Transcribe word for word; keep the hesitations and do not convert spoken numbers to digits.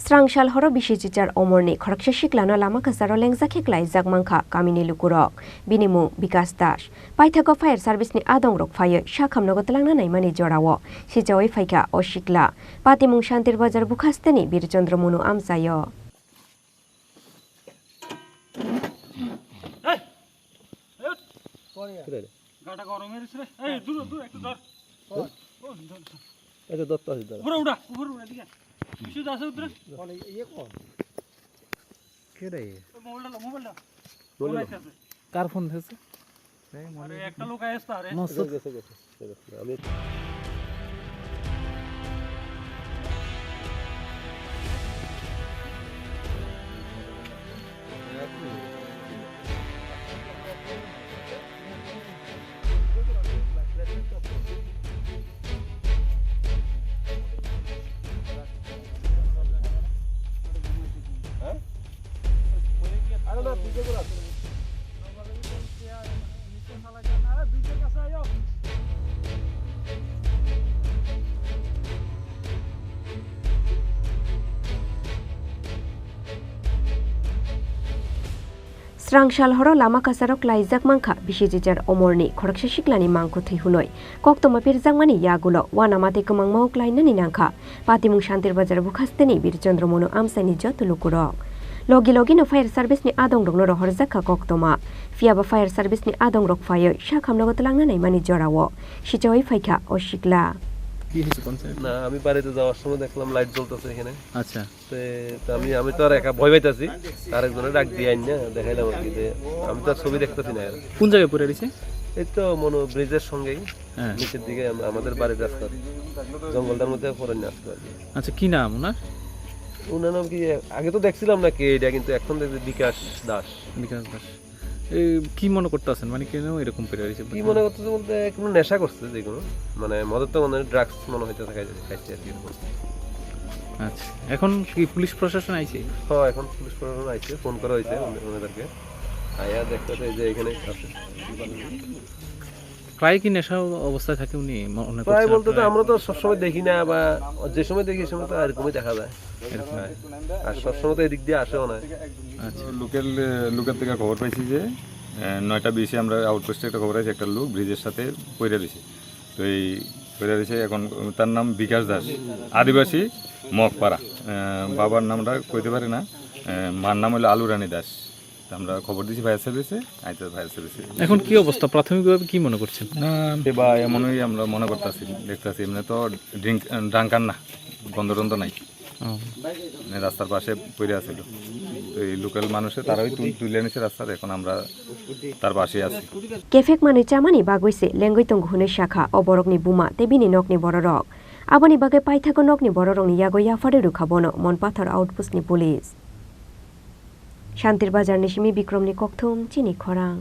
Srang sal horo bisi chichar omorni khoroksa siklano lama kwcharo lengjak khe klaijak mankha kamini lukurok. Bini mung Bikas Das. Paithago fire service ni adongrok phaiwi sakhamnogo twlangna naimani jorao sichawi phaikha o sikla. Patimung Shantir Bazar bukhasteni Birchandra Monu amchaio. গাটা গরম হয়ে গেছে রে। এই, দূর, দূর, একটু ধর। ও, ধর, ধর। এই তো ধরতে আছে, ধর। উপরে উঠা, উপরে উঠা, এদিকে। কিছু আছে উঠরে। ফোন, ইয়ে কর। কে রে? ওই মোবাইলটা লো, মোবাইলটা। মোবাইল ফোন আছে। কার ফোন আছে? আরে, একটা লোক আইস তো, আরে। মাসুদ। গেছে, গেছে, গেছে। আমি Srang sal horo lama kwcharo klaijak mankha bisi chichar omorni khoroksa siklani mangkho thwi hwnwi. Koktwma pirjakmani yagulo uanama tei kwmangma-o klainani nangkha. Patimung Shantir Bazar bukhasteni Birchandra Monu amchaini joto lukurok. Logi logino fire service ni adongrokno rohorjak kha koktwma. Phiyaba fire service ni adongrok phaiwi sakhamnogo twlangna naimani jorao sichawi phaikha o sikla. কি হয়েছে কোন সাইড? না, আমি বাড়িতে যাওয়ার সময় দেখলাম লাইট জ্বলতেছে এখানে। আচ্ছা। তে, তো আমি, আমি তো আর একা ভয় পাইতাছি, আরেকজনে ডাক দিয়ে আইন না দেখাইলাম আর কি, যে আমি তো আর ছবি দেখতেছি না আর। কোন জায়গায় পড়ে রয়েছে? এই তো মনো ব্রিজের সঙ্গেই, হ্যাঁ। নিচের দিকে আম-, আমাদের বাড়ির রাস্তা, জঙ্গলটার মধ্যে পড়ে না আসতো আর কি। আচ্ছা, কি নাম ওনার? ওনার নাম কি? আগে তো দেখছিলাম না কে এটা, কিন্তু এখন দেখছি বিকাশ দাস। বিকাশ দাস। এই কি মনে করতেছেন, মানে, কেন এরকম করে হয়েছে? কি মনে করতেছে বলতে, কোনো নেশা করছে যে কোনো, মানে, মদের তো মনে হয় ড্রাগস মনে হইতে থাকে, খাইছে আর কি এরকম। আচ্ছা, এখন কি পুলিশ প্রশাসন আইছে? হ্যাঁ, এখন পুলিশ প্রশাসন আইছে, ফোন করা হয়েছে ওনে-, ওনাদেরকে। আয়া দেখতেছে যে এখানে আছে। প্রায় কি নেশা অবস্থায় থাকে উনি? ম-, মনে প্রায় করছেন বলতে তো আপনারা? আমরা তো সবসময় দেখি না, বা যে সময় দেখি, সে সময় তো এরকমই দেখা যায়। এরকম। হ্যাঁ। আর সবসময় তো এদিক দিয়ে আসেও না। আচ্ছা। লোকাল, লোকাল থেকে খবর পাইছি যে, আহ, নয়টা বিশে আমরা আউটপোস্টে একটা খবর আছে, একটা লোক ব্রিজের সাথে পড়ে রয়েছে। তো এই পড়ে রয়েছে, এখন তার নাম বিকাশ দাস, আদিবাসী মগপাড়া। আহ, বাবার নামটা কইতে পারি না, আহ, মার নাম হলো আলু রানী দাস। তো আমরা খবর দিছি ফায়ার সার্ভিসে, আইতে ফায়ার সার্ভিসে। এখন কি অবস্থা? প্রাথমিকভাবে কি মনে করছেন? না, সে বা এমনই আমরা মনে করতেছি, দেখতেছি, এমনি তো ড্রিঙ্ক, ড্রাঙ্কার না, গন্ধ টন্ধ নাই। ও। মানে রাস্তার পাশে পড়ে আছিল। তো এই লোকাল মানুষে তারাই তুল-, তুলে আনিছে রাস্তার, এখন আমরা তার পাশে আছি। Kephek manwi chamani bagwi se lengwi tongo hwnwi sakha o borokni buma tei bini nokni bororok. Aboni bagwi paithago nokni bororokni yago yapharwi rwkha bono Monpathor outpost ni police. Shantir Bazar ni simi Bikrom ni kokthum chini khorang.